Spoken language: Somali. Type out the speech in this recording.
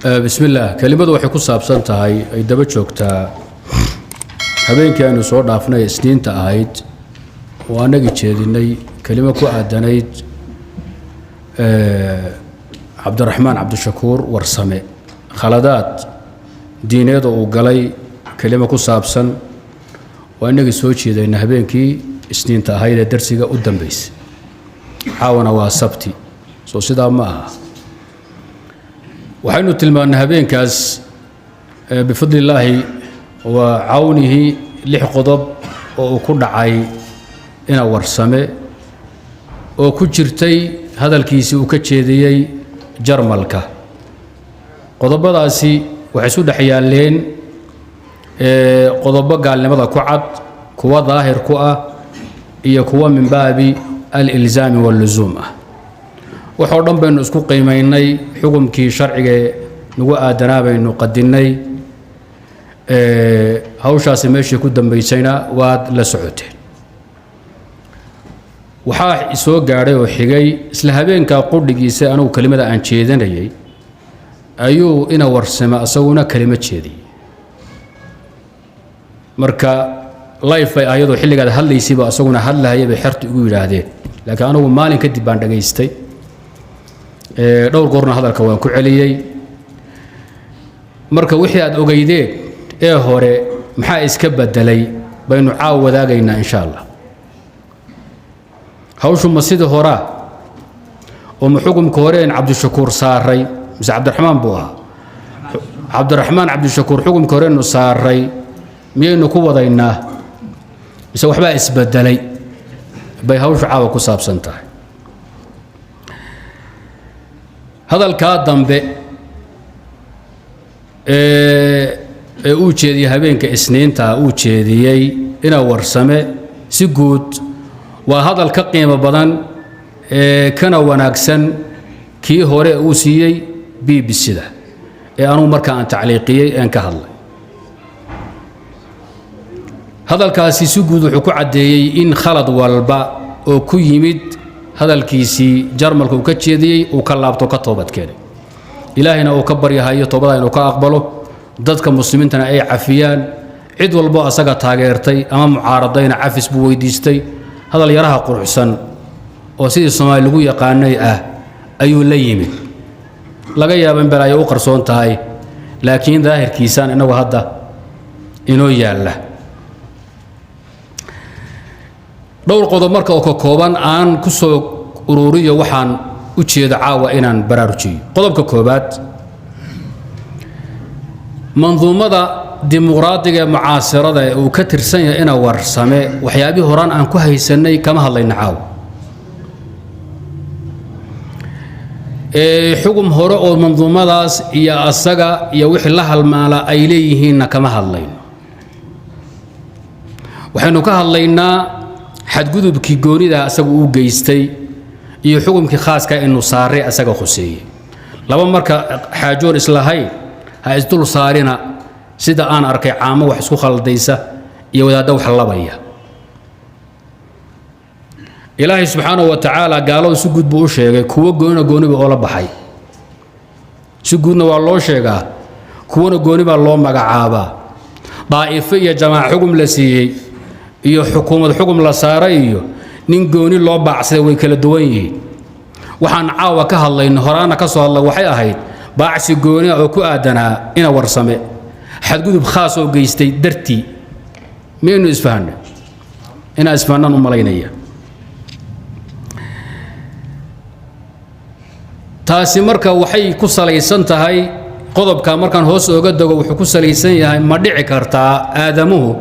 Bismi illaah. Kelimadu waxay ku saabsan tahay, ay daba joogtaa habeenkii aynu soo dhaafnay, Isniinta ahayd, oo annagii jeedinay kelimo ku aadanayd Cabdiraxmaan Cabdishakuur Warsame, khaladaad diineed oo uu galay. Kelimo ku saabsan oo innagii soo jeedayna habeenkii Isniinta ahayd ee darsiga u dambaysay. Caawana waa Sabti, soo sidaa ma aha? Waxaynu tilmaannay habeenkaas, bifadli illaahi wa cawnihi, lix qodob oo uu ku dhacay ina Warsame, oo ku jirtay hadalkiisii uu ka jeediyey Jarmalka. Qodobadaasi waxay isu dhex yaalleen qodobo gaalnimada ku cad, kuwa daahir ku ah iyo kuwa min baabi alilzaami wallusuum ah. Waxoo dhan baynu isku qiimaynay, xukumkii sharcigee nagu aadanaa baynu qadinnay. Hawshaasi meeshii ku dambaysayna waad la socoteen. Waxaa soo gaadhay oo xigay, isla habeenkaa qudhigiisa anugu kelimada aan jeedanayay ayuu ina Warsame asaguna kelimo jeediyey. Marka live bay ayadoo xilligaad hadlaysayba asaguna hadlahaya bay xertu igu yidhaahdeen, laakiin anugu maalin kadib baan dhagaystay. Dhowr goorna hadalka waan ku celiyey. Marka wixii aad ogeydeen ee hore maxaa iska bedelay baynu caaw wadaagaynaa, insha Allah. Hawshu ma sidii horaa oo ma xukumka horeen Cabdishakuur saaray, mise Cabdiraxmaan buu ahaa? Cabdiraxmaan Cabdishakuur xukumka horeynu saaray miyaynu ku wadaynaa, mise waxbaa isbedelay bay hawshu caawa ku saabsan tahay. Hadalkaa dambe ee uu jeediyey habeenka Isniinta uu jeediyey ina Warsame, si guud waa hadal ka qiimo badan ee kana wanaagsan kii hore uu siiyey BBC-da ee anugu marka aan tacliiqiyey een ka hadlay. Hadalkaasi si guud wuxuu ku caddeeyey in khalad walba oo ku yimid hadalkiisii Jarmalka uu ka jeediyey uu ka laabto, ka toobad keenay, Ilaahayna uu ka baryahayo toobada inuu ka aqbalo, dadka muslimiintana ay cafiyaan. Cid walbo asaga taageertay ama mucaaradayna cafis buu weydiistay. Hadal yaraha quruxsan oo sidii Soomaali lagu yaqaanay ah ayuu la yimid. Laga yaaba in balaayo u qarsoon tahay, laakiin daahirkiisaan inagu hadda inoo yaalla. Dhowr qodob marka oo ka kooban aan ku soo ururiyo waxaan u jeedo caawa inaan baraarujiyo. Qodobka koobaad, manduumada dimuqraadiga ee mucaasirada ee uu ka tirsan yahay ina Warsame, waxyaabihii horaan aan ku haysanay kama hadlayna caawa. Xugum hore oo manduumadaas iyo asaga iyo wixii la halmaala ay leeyihiinna kama hadlayno. Waxaynu ka hadlaynaa xadgudubkii goonida asaga uu geystay iyo xukumkii khaaska inu saaray asaga khuseeyey. Laba marka xaajoon islahayn ha isdul saarina, sida aan arkay caamo wax isku khaldaysa iyo wadaadda wax labaya. Ilaahay subxaanahu wa tacaala gaaladu si guud buu u sheegay, kuwo goonina gooniba oola baxay. Si guudna waa loo sheegaa, kuwana gooni baa loo magacaabaa. Daa'ifo iyo jamaaca xugum la siiyey iyo xukuumad xugum la saaray iyo nin gooni loo baacsaday way kala duwan yihiin. Waxaan caawa ka hadlayno, horaana ka soo hadlay, waxay ahayd baacsi gooni ah oo ku aadanaa ina Warsame, xadgudub khaas oo geystay dartii. Miyaynu isfahanay? Inaa isfahanaan u malaynaya. Taasi marka waxay ku salaysan tahay qodobka markaan hoos ooga dego, wuxuu ku salaysan yahay: ma dhici kartaa aadamuhu